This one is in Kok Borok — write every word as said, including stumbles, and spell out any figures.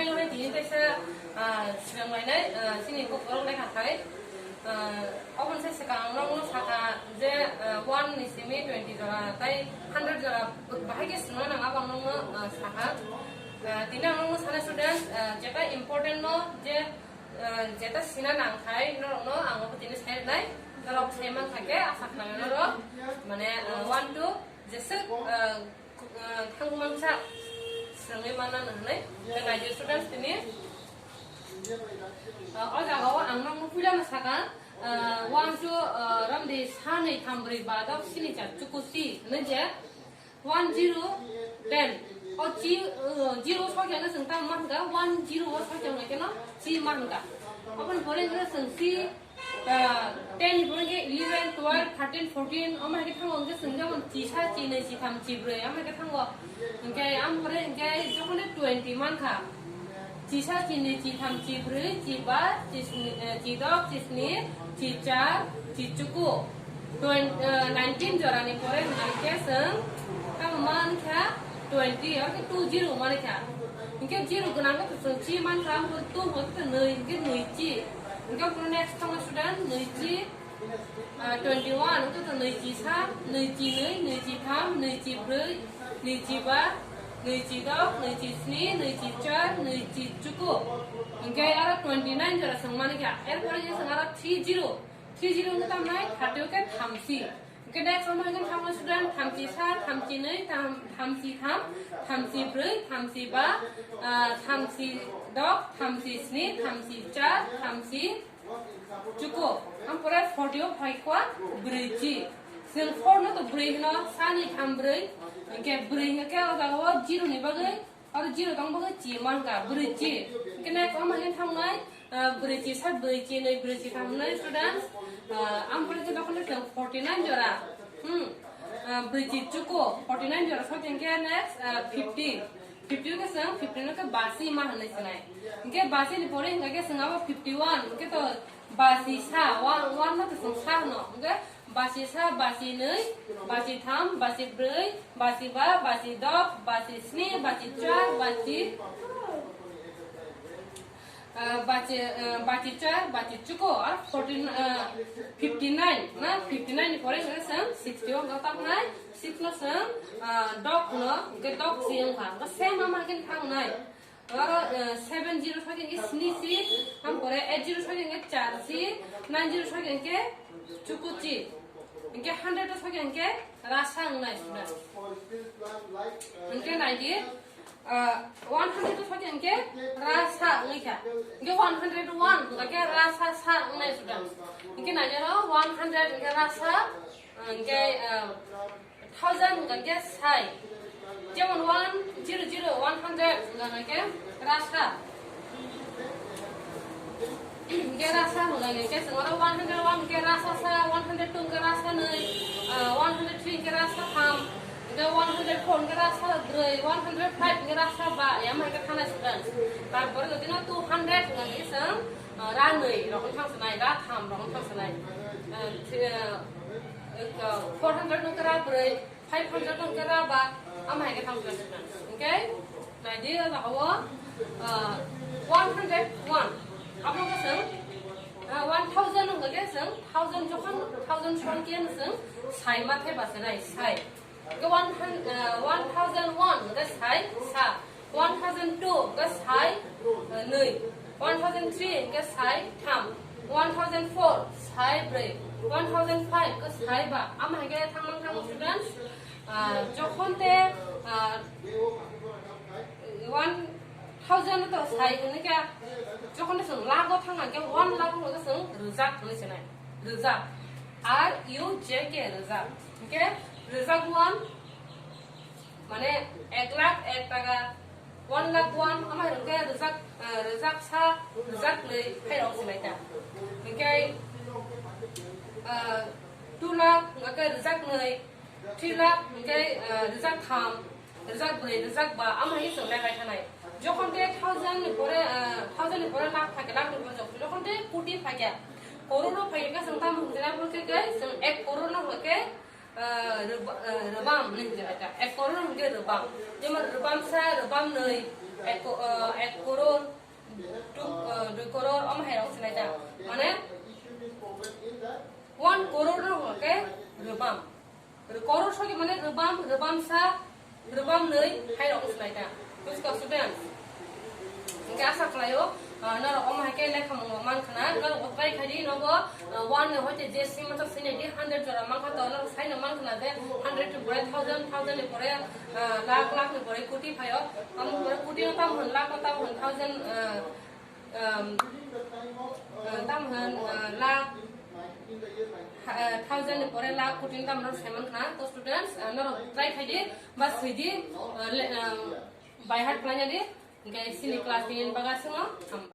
Tini kaisa, ah, swrwnglainai, ah, chini bokhorok lekha khai. Ah, oboni sai swkang ang nokno sakha je, ah, one ni simi twenty jora tei hundred jora bahai khe swrwngna nang, abo ang nokno, ah, sakha. Ah, tini ang nokno sanai student, ah, jeta important no je, ah, jeta sina nang khai norokno ang obo tini sai rwnai. Norok sai mankha khe asa khnanai norok, mane, ah, one two jeswk, ah, Thangmangsa swrwngwi manna hwnwi, tei nai di students tini, ah, o jaga o ang nokno puila no sakha, ah, one two, ah, ramdi sanwi thambrwi ba dok sini char chukusi hwnwi je one zero ten. O chi, ah, zero sokya no chwng tamo mankha, one zero o sokya no keno chi mankha. Aboni pore hwnwi chwng si Ah, ten ni pore khe eleven, twelve, thirteen, fourteen, omo hai khe thango, hwnkhe chwng jemon chisa, chinwi, chitham, chibrwi, omo hai khe thango. Hwnkhe, am pore hwnkhe jokhon twenty mankha, chisa, chinwi, chitham, chibrwi, chiba, chisni, eh, chidok, chisni, chichar, chichuku. Twen-, eh, nineteen jorani pore hwnkhe chwng tamo mankha twenty, omo khe two zero mankha. Hwnkhe zero gwnang khe chwng chi mankha, am pore two hwnkhe nwi, hwnkhe nwi chi. Hwnkhe omo next thangma student, nwi chi, ah, twenty one, hwnkhe to nwi chi sa, nwi chi nwi, nwi chi tham, nwi chi brwi, nwi chi ba, nwi chi dok, nwi chi sni, nwi chi char, nwi chi chuku. Hwnkhe aro twenty nine jora chwng mankha. Erpore je chwng aro three zero, three zero hwnkhe tamnai thirty khe thamsi. Hwnkhe next omo hwnkhe thangma student, thamchi sa, thamchi nwi, tham-, thamchi tham, thamchi brwi, thamchi ba, ah, thamchi dok, thamchi sni, thamchi char, thamchi chuku. Am pore forty o phai kwa brwi chi. Chwng four no to brwi hwno, sa ni tham brwi. Hwnkhe brwi hwnkhe o jaga o zero ni bagwi Aro zero tong bagwi chi mankha, brwi chi. Hwnkhe next omo hwnkhe thangnai, ah, brwi chi sa, brwi chi nwi, brwi chi tham nai students. Ah, am pore khe dokhon khe forty nine jora. Hmm. Ah, brwi chi chuku, forty nine jora sokhe hwnkhe next, ah, fifty. Fifty khe chwng fifty no khe basi ma hwnwi sinai. Hwnkhe basi ni pore hwnkhe chwng abo fifty one, hwnkhe to basi sa, one, one no to chwng sa hwno. Hwnkhe Basi sa, basi nwi, basi tham, basi brwi, basi ba, basi dok, basi sni, basi char, basi, ah, basi, ah, basi char, basi chuko, ah, fourteen, ah, fifty nine, na, fifty nine ni pore hwnkhe chwng sixty one no tamnai, six no chwng, ah, dok no, hwnkhe dok si wngkha, hwnkhe same ama hwnkhe thangnai. Aro, eh, seven zero sokhe hwnkhe sni si, am pore eight zero sokhe hwnkhe char si, nine zero sokhe hwnkhe chuku chi. Hwnkhe hundred o sokhe hwnkhe rasa wngnai student. Hwnkhe nai di, ah, one hundred o sokhe hwnkhe rasa wngwi kha. Hwnkhe one hundred one hwnkhe rasa sa wngnai student. Hwnkhe nai di oro one hundred hwnkhe rasa, hwnkhe, ah, Thousand hwnkha khe sai. Jemon one zero zero, one hundred hwnkha khe rasa. Hwnkhe rasa hwnkha khe chwng oro one hundred one hwnkhe rasa sa, one hundred two hwnkhe rasa nwi, ah, one hundred three hwnkhe rasa tham, hwnkhe one hundred four hwnkhe rasa brwi, one hundred five hwnkhe rasa ba, yama hwnkhe thana students. Tarpore jodi no two hundred hwnkha khe chwng, ah, ra nwi rokno thangsanai, ra tham rokno thangsanai. Ah, thri-, ah, four hundred no khe ra brwi, five hundred no khe ra ba, ama hai khe thang khe students. Hwnkhe, nai di, o jaga o, ah, one hundred one. Abo khe chwng, ah, one thousand hwnkha khe chwng, thousand jokhon, thousand son khe chwng, sai ma the ba se nai, sai. Hwnkhe one hun-, ah, one thousand one hwnkhe sai, sa. One thousand two hwnkhe sai, uh, nwi. One thousand three hwnkhe sai tham. One thousand four sai brwi. One thousand five hwnkhe sai ba. Ama hai khe thangmang thangmang students, uh, jokhon te, uh, one thousand to sai hwnwi khe, jokhon te chwng lakh o thangma khe one lakh hwnwi khe chwng rwjak hwnwi sanai. Rwjak. R U J K, rwjak. Hwnkhe rwjak one, mane ek lakh ek taka, one lakh one, ama hai hwnkhe rwjak, eh, rwjak sa, rwjak nwi, hai rok se lai ta. Hwnkhe, eh, two lakh, hwnkhe rwjak nwi, three lakh, hwnkhe, eh, rwjak tham, rwjak brwi, rwjak ba, ama hai se lai bai thanai. Jokhon te thousand ni pore, eh, thousand ni pore lakh phai khe, lakh ni pore jokhon, jokhon te koti phai khe, koror o phai khe, chwng tamo hwnkhe, chwng ek koror no hwnkhe, Ah, rwba-, ah, rwbam hinwi hwnjak ta. Ek koror hwnkhe rwbam. Jemon rwbam sa, rwbam nwi, ek ko-, ah, ek koror, tu, ah, dui koror, omo hai rok sinai ta. Mane, one koror no hwnkhe rwbam. Koror sogwi mane rwbam, rwbam sa, rwbam nwi hai rok sinai ta. Buji kha students? Hwnkhe asa khlaio, ah, norok omo hai khe lekha mung rok man khna, norok bo try khai di, nogo, ah, one ni hoite je sima chak sini di hundred jora man kha to, norok sai no man khna je hundred ni pore thousand, thousand ni pore, ah, lakh, lakh ni pore koti phaio, amo pore koti no tam hwn, lakh no tam hwn, thousand, ah, um, ah, tam hwn, ah, lakh, ah, thousand ni pore lakh koti no tam norok sai man khna. To students, ah, norok try khai di, ba swi di, ah, le-, ah, by heart khlai di. Hingke sini class ni bagwi swngo.